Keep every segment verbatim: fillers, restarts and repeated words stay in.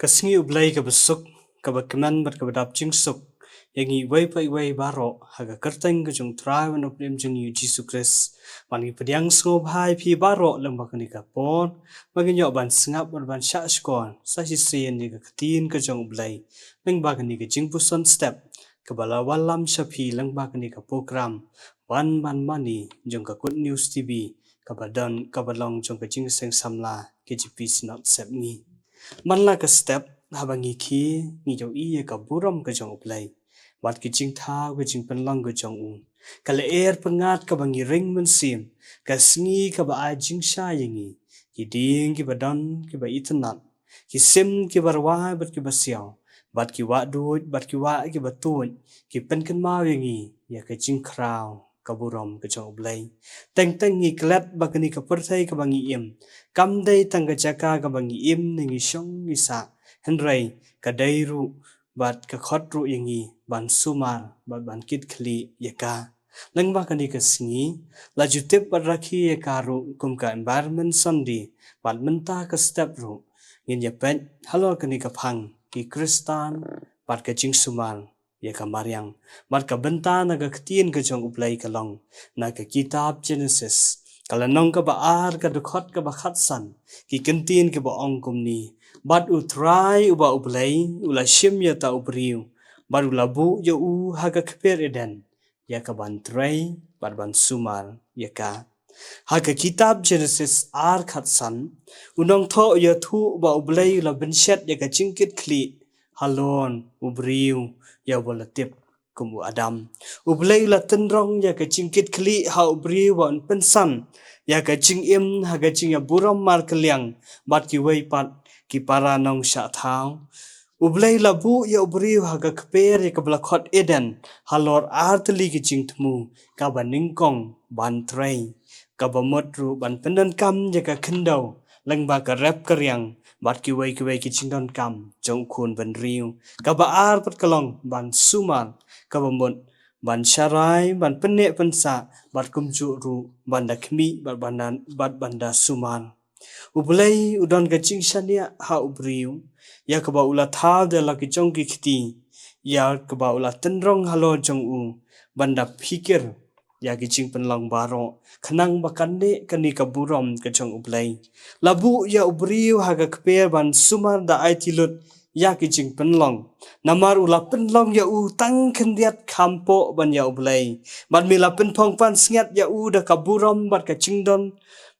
Ka sngi U Blei kaba suk, kaba kmen bad kaba dap jingsuk ïa ngi iwei pa iwei baroh ha ka kyrteng ka jong U Trai bad U Nongpynim jong ngi U Jisu Khrist. Bad ngi pdiang sngewbha ïa phi baroh lyngba kane ka por ba ngin ïoh ban sngap bad ban shah shkor sa shisien ïa ka ktien ka jong U Blei lyngba kane ka jingpuson step kaba la wallam sha phi lyngba kane ka program Wan Ban Mane jong ka Good News T V, kaba don, kaba long jong ka Jingïaseng Samla K J P Synod Sepngi. Man la ka step, haba ngi khie, ngi ïohi ïa ka burom ka jong U Blei bad ki jingthaw, ka jingpynlong ka jong u. Ka lyer pyngngad kaba ngi ring mynsiem, ka sngi kaba ai jingshai ïa ngi, ki dieng kiba don kiba itynnad, ki sim kiba rwai bad kiba siaw, bad ki wah duid bad ki wah kiba tuid, ki pynkynmaw ïa ngi ïa ka jingkhraw ka burom ka jong U Blei. Teng teng ngi klet ba kane ka pyrthei kaba ngi im kam dei tang ka jaka kaba ngi im ne ngi shong ngi sah, hynrei ka dei ruh bad ka khot ruh ïa ngi ban sumar bad ban kitkhlieh ïa ka. Lyngba kane ka sngi la ju tip bad rakhe ïa ka ruh kum ka Environment Sunday, bad mynta ka step ruh ngin ïa peit halor kane ka phang, ki Khristan bad ka jingsumar ïa ka mariang. Bad ka bynta na ka ktien ka jong U Blei ka long na ka kitab Genesis, ka lynnong kaba ar, ka dkhot kaba khatsan, ki kyntien kiba ong kumne: Bad U Trai uba U Blei u la shim ïa uta u briew bad u la buh ïa u ha ka kper Eden ïa ka ban trei bad ban sumar ïa ka. Ha ka kitab Genesis ar khatsan, u nongthoh u ïathuh ba U Blei u la pynshet ïa ka jingkitkhlieh halor u briew ïa uba la tip kum u Adam. U Blei u la tynrong ïa ka jingkitkhlieh ha u briew ba un pynsan ïa ka jingim ha ka jingïaburom markylliang bad kiwei pat ki para nongshah thaw. U Blei u la buh ïa u briew ha ka kper ïa kaba la khot Eden halor ar tylli ki jingthmu, kaba nyngkong ban trei, kaba mut ruh ban pyndonkam ïa ka khyndew lyngba ka rep ka riang bad kiwei kiwei ki jingdonkam jong u khun bynriew. Kaba ar pat ka long ban sumar, kaba mut ban sharai, ban pynneh pynsah, bad kumjuh ruh ban da khmih bad ban da, bad ban da sumar. U Blei u don ka jingshaniah ha u briew ïa kaba u la thaw da la ki jong ki kti, ïa kaba u la tynrong halor jong u ban da phikir ïa ki jingpynlong baroh, khnang ba kan neh kane ka burom ka jong U Blei. La buh ïa u briew ha ka kper ban sumar da aiti lut ïa ki jingpynlong. Namar u la pynlong ïa u tang khyndiat, kham poh ban ïa U Blei. Bad me la pynphong pansngiat ïa u da ka burom bad ka jingdon,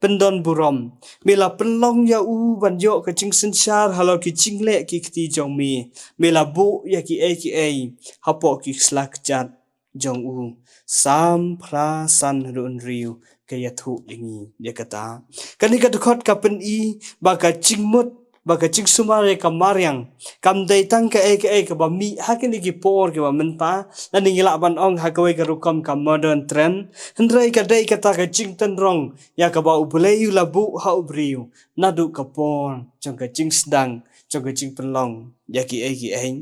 pyndon burom. Me la pynlong ïa u ban ïoh ka jingsynshar halor ki jingleh ki kti jong me. Me la buh ïa kiei kiei hapoh ki sla kjat jong u. Salm phra san haduh hynriew ka ïathuh ïa ngi ïa kata. Kane ka dkhot ka pyni ba ka jingmut, ba ka jingsumar ïa ka mariang kam dei tang kaei kaei kaba mih ha kine ki por kiba mynta, lane ngi lah ban ong ha kawei ka rukom ka modern trend. Hynrei ka dei kata ka jingtynrong ïa kaba U Blei u la buh ha u briew naduh ka por jong ka jingsdang jong ka jingpynlong ïa kiei kiei.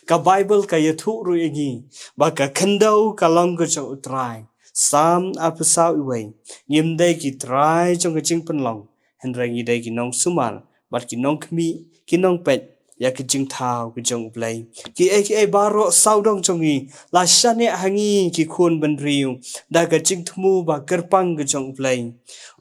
Ka Baibl ka ïathuh ruh ïa ngi ba ka khyndew ka long ka jong U Trai. Salm arphew saw, uwei: Ngim dei ki trai jong ka jingpynlong, hynrei ngi dei ki nongsumar bad ki nongkhmih, ki nongpeit ïa ka jingthaw ka jong U Blei. Kiei kiei baroh sawdong jong ngi la shaniah ha ngi ki khun bynriew da ka jingthmu ba kyrpang ka jong U Blei.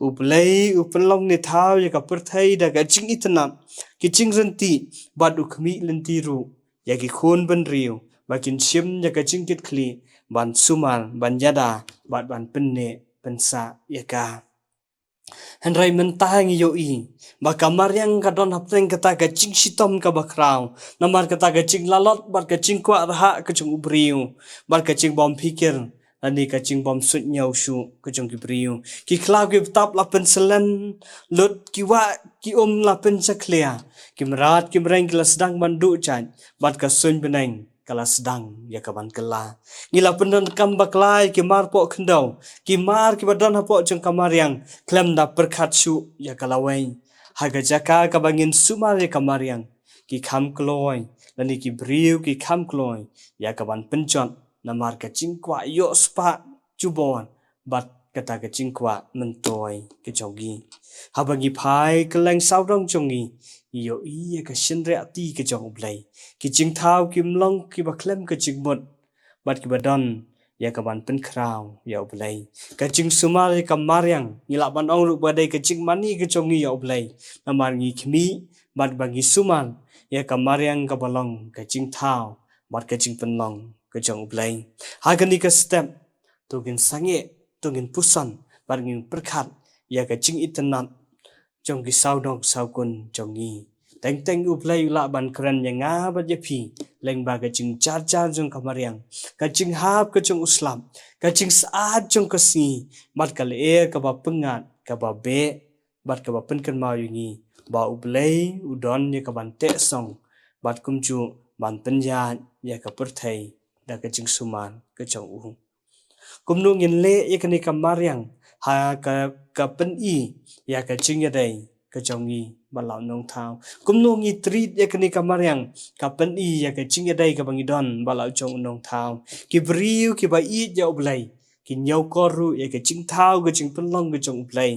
U Blei u pynlong ne thaw ïa ka pyrthei da ka jingitynnad, ki jingryntih, bad u khmih lynti ruh ïa ki khun bynriew ba kin shim ïa ka jingkitkhlieh ban sumar, ban ïada bad ban pynneh pynsah ïa ka. Hynrei mynta ngi ïohi ba ka mariang ka don hapdeng kata ka jingshitom kaba khraw, namar kata ka jinglalot bad ka jingkwah rhah ka jong u briew bad ka jingbym phikir lane ka jingbym suidñiew shuh ka jong ki briew. Ki khlaw ki btap la pynsyllem lut, ki wah ki um la pynjakhlia, ki mrad ki mreng ki la sdang ban duh jait, bad ka suiñ bneng ka la sdang ïa ka ban kylla. Ngi la pyndonkam bakla ïa ki mar poh khyndew, ki mar kiba don hapoh jong ka mariang, khlem da pyrkhat shuh ïa ka lawei. Ha ka jaka kaba ngin sumar ïa ka mariang, ki kham kloi, lane ki briew ki kham kloi ïa ka ban pynjot namar ka jingkwah ïoh spah jubor bad kata ka jingkwah myntoi ka jong ki. Haba ngi phai kylleng sawdong jong ngi, ïohi ïa ka shynriahti ka jong U Blei. Ki jingthaw kim long kiba khlem ka jingmut, bad kiba don ïa ka ban pynkhraw ïa U Blei. Ka jingsumar ïa ka mariang, ngi lah ban ong ruh ba dei ka jingmane ka jong ngi ïa U Blei. Namar ngi khmih bad ba ngi sumar ïa ka mariang kaba long ka jingthaw bad ka jingpynlong ka jong U Blei. Ha kane ka step, to ngin sangeh, to ngin puson bad ngin pyrkhat ïa ka jingitynnad jong ki sawdong sawkun jong ngi. Teng teng U Blei u lah ban kren ïa nga bad ïa phi lyngba ka jingjarjar jong ka mariang, ka jinghap ka jong u slap, ka jingsyaid jong ka sngi, bad ka lyer kaba pyngngad, kaba beh, bad kaba pynkynmaw ïa ngi ba U Blei u don ïa ka ban teh song bad kumjuh ban pynïaid ïa ka pyrthei da ka jingsumar ka jong u. Kumno ngin leh ïa kane ka mariang ha ka, ka pyni ïa ka jingïadei ka jong ngi bad la u nongthaw? Kumno ngi treat ïa kane ka mariang ka pyni ïa ka jingïadei kaba ngi don bad la u jong u nongthaw? Ki briew kiba ïeit ïa U Blei ki ñiewkor ruh ïa ka jingthaw ka jingpynlong ka jong U Blei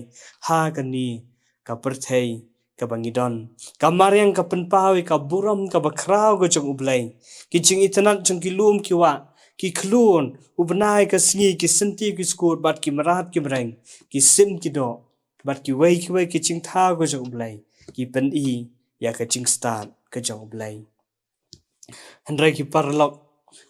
ha kane ka pyrthei kaba ngi don. Ka mariang ka pynpaw ïa ka burom kaba khraw ka jong U Blei. Ki jingitynnad jong ki lum ki wah, ki khlun, u bnai ka sngi, ki syntiew ki skur, bad ki mrad ki mreng, ki sim ki doh, bad kiwei kiwei ki jingthaw ka jong U Blei, ki pyni ïa ka jingstad ka jong U Blei. Hynrei ki paralok,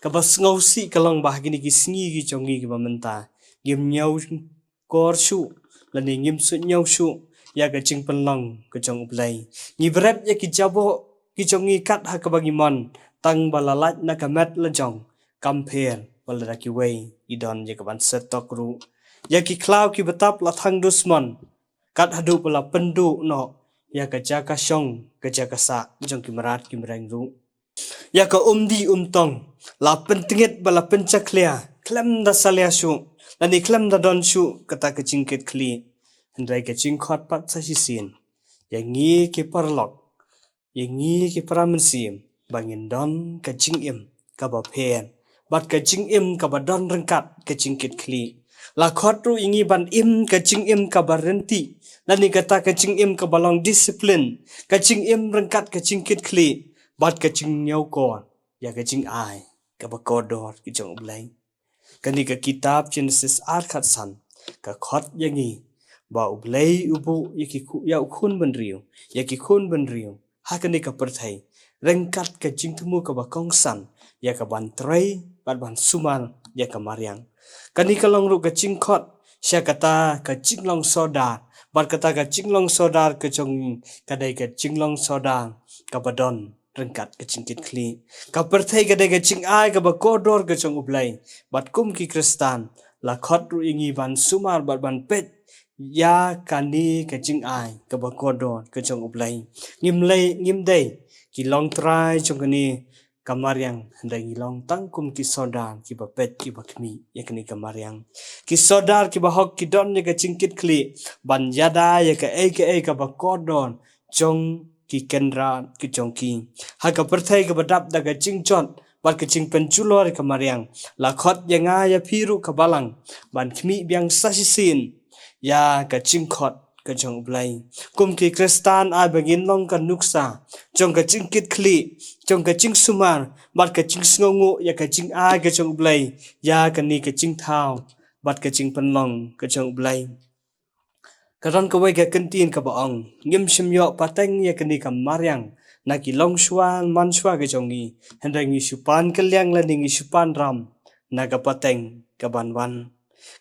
kaba sngewsih ka long ba ha kine ki sngi ki jong ngi kiba mynta, ngim ñiewkor shuh lane ngim suidñiew shuh ïa ka jingpynlong ka jong U Blei. Ngi bret ïa ki jaboh ki jong ngi kat ha kaba ngi mon, tang ba la lait na ka met la jong, kam pher ba lada kiwei ki don ïa ka ban set tok ruh. Ïa ki khlaw ki btap la thang dusmon, kat haduh ba la pynduh noh ïa ka jaka shong ka jaka sah jong ki mrad ki mreng ruh. Ïa ka umdih umtong la pyntngit ba la pynjakhlia, khlem da salia shuh lane khlem da don shuh kata ka jingkitkhlieh. Hynrei ka jingkhot pat sa shisien ïa ngi ki paralok, ïa ngi ki para mynsiem, ba ngin don ka jingim kaba pher bad ka jingim kaba don ryngkat ka jingkitkhlieh. La khot ruh ïa ngi ban im ka jingim kaba ryntih, lane kata ka jingim kaba long discipline, ka jingim ryngkat ka jingkitkhlieh bad ka jingñiewkor ïa ka jingai kaba kordor ka jong U Blei. Kane ka kitab Jenesis ar khatsan ka khot ïa ngi ba U Blei u buh ïa ki khu-, ïa u khun bynriew, ïa ki khun bynriew ha kane ka pyrthei ryngkat ka jingthmu kaba kongsan ïa ka ban trei bad ban sumar ïa ka mariang. Kane ka long ruh ka jingkhot sha kata ka jinglong sordar, bad kata ka jinglong sordar ka jong ngi ka dei ka jinglong sordar kaba don ryngkat ka jingkitkhlieh. Ka pyrthei ka dei ka jingai kaba kordor ka jong U Blei, bad kum ki Khristan la khot ruh ïa ngi ban sumar bad ban peit ïa kane ka jingai kaba kordor ka jong U Blei. Ngim lei, ngim dei ki longtrai jong kane ka mariang, hynrei ngi long tang kum ki sordar kiba peit kiba khmih ïa kane ka mariang. Ki sordar kiba hok ki don ïa ka jingkitkhlieh ban ïada ïa kaei kaei kaba kordor jong ki kynrad ki jong ki. Ha ka pyrthei kaba dap da ka jingjot bad ka jingpynjulor ka mariang, la khot ïa nga ïa phi ruh ka balang ban khmih biang sa shisien ïa ka jingkhot ka jong U Blei. Kum ki Khristan, ai ba ngin long ka nuksa jong ka jingkitkhlieh, jong ka jingsumar bad ka jingsngewnguh ïa ka jingai ka jong U Blei, ïa kane ka jingthaw bad ka jingpynlong ka jong U Blei. Ka don kawei ka kyntien kaba ong, ngim shym ïoh pateng ïa kane ka mariang na ki longshuwa manshuwa ka jong ngi, hynrei ngi shu pan kylliang lane ngi shu pan ram na ka pateng ka ban wan.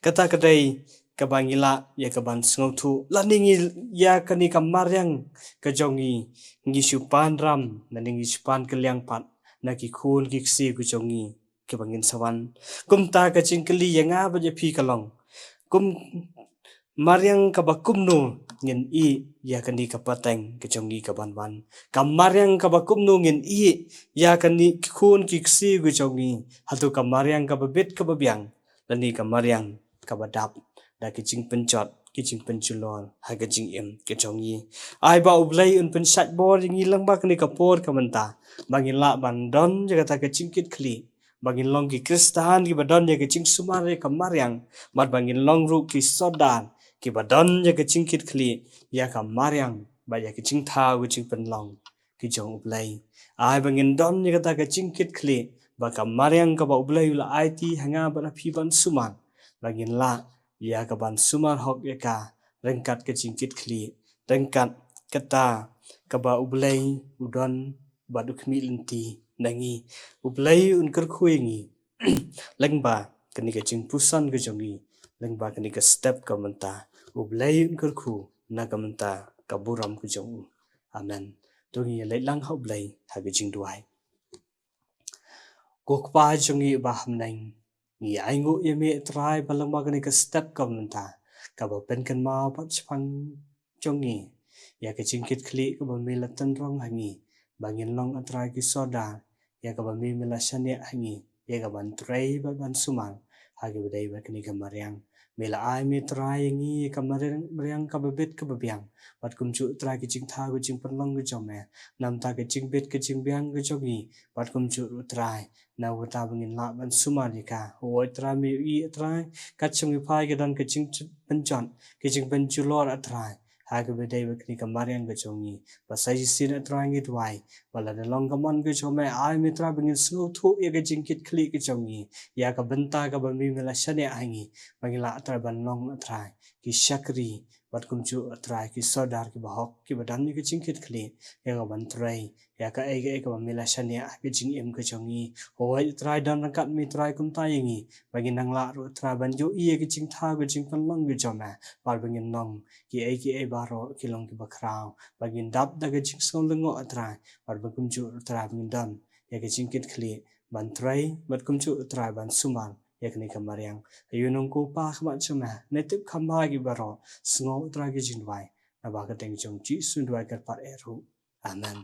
Kata ka dei kaba ngi lah ïa ka ban sngewthuh, lane ngi, ïa kane ka mariang ka jong ngi, ngi shu pan ram lane ngi shu pan kylliang pat na ki khun ki ksiew ka jong ngi kiba ngin sa wan. Kumta ka jingkylli ïa nga bad ïa phi ka long, kum mariang kaba kumno ngin ïeh ïa kane ka pateng ka jong ngi ka ban wan? Ka mariang kaba kumno ngin ïeh ïa kane ki khun ki ksiew ka jong ngi? Hato ka mariang kaba bit kaba biang, lane ka mariang kaba dap da ka jingpynjot, ka jingpynjulor ha ka jingim ka jong ngi? Ai ba U Blei un pynshait bor ïa ngi lyngba kane ka por ka mynta, ba ngin lah ban don ïa kata ka jingkitkhlieh, ba ngin long ki Khristan kiba don ïa ka jingsumar ïa ka mariang, bad ba ngin long ruh ki sordar kiba don ïa ka jingkitkhlieh ïa ka mariang bad ïa ka jingthaw ka jingpynlong ki jong U Blei. Ai ba ngin don ïa kata ka jingkitkhlieh ba ka mariang kaba U Blei u la aiti ha nga bad ha phi ban sumar, ba ngin lah ïa ka ban sumar hok ïa ka ryngkat ka jingkitkhlieh, ryngkat kata kaba U Blei u don bad u khmih lynti na ngi. U Blei un kyrkhu ïa ngi lyngba kane ka jingpuson ka jong ngi, lyngba kane ka step ka mynta. U Blei un kyrkhu na ka mynta ka burom ka jong u. Amen. To ngin ïa leit lang ha U Blei ha ka jingduwai. Ko Kpa jong ngi ba ha bneng, ngi ainguh ïa me Trai ba lyngba kane ka step ka mynta, kaba pynkynmaw pat shaphang jong ngi ïa ka jingkitkhlieh kaba me la tynrong ha ngi, ba ngin long A Trai ki sordar ïa kaba me me la shaniah ha ngi, ïa ka ban trei bad ban sumar ha kaba dei bad kane ka mariang. Me la ai me Trai ïa ngi ïa ka mariang, mariang kaba bit kaba biang, bad kumjuh Trai ka jingthaw ka jingpynlong ka jong me. Namar ka jingbit ka jingbiang ka jong ngi, bad kumjuh ruh Trai na kata ba ngin lah ban sumar ïa ka. Hooid Trai, me ïohi Trai kat shong i phai ka don ka jingpynjot, ka jingpynjulor A Trai ha kaba dei bad kane ka mariang ka jong ngi. Bad sa shisien A Trai ngi duwai ba lada long ka mon ka jong me, ai me Trai ba ngin sngewthuh ïa ka jingkitkhlieh ka jong ngi ïa ka bynta kaba me me la shaniah ha ngi, ba ngin lah Trai ban long A Trai ki shakri, bad kumjuh A Trai ki sordar kiba hok, kiba don ïa ka jingkitkhlieh ïa ka ban trei ïa kaei kaei kaba me la shaniah ha ka jingim ka jong ngi. Hooid Trai, don ryngkat me Trai kumta ïa ngi, ba ngin nang lah ruh Trai ban ïohi ïa ka jingthaw ka jingpynlong ka jong me, bad ba ngin long kiei kiei baroh ki long kiba khraw, ba ngin dap da ka jingsngew lyngngoh A Trai, bad ba kumjuh ruh Trai ba ngin don ïa ka jingkitkhlieh ban trei, bad kumjuh ruh Trai ban sumar ïa kane ka mariang. Ayu nong ko Pa, khmat jong me ne tip kham bha ki baroh, sngew Trai ki jingduwai, naba ka kyrteng jong Jisu duwai kyrpad eh ruh. Amen.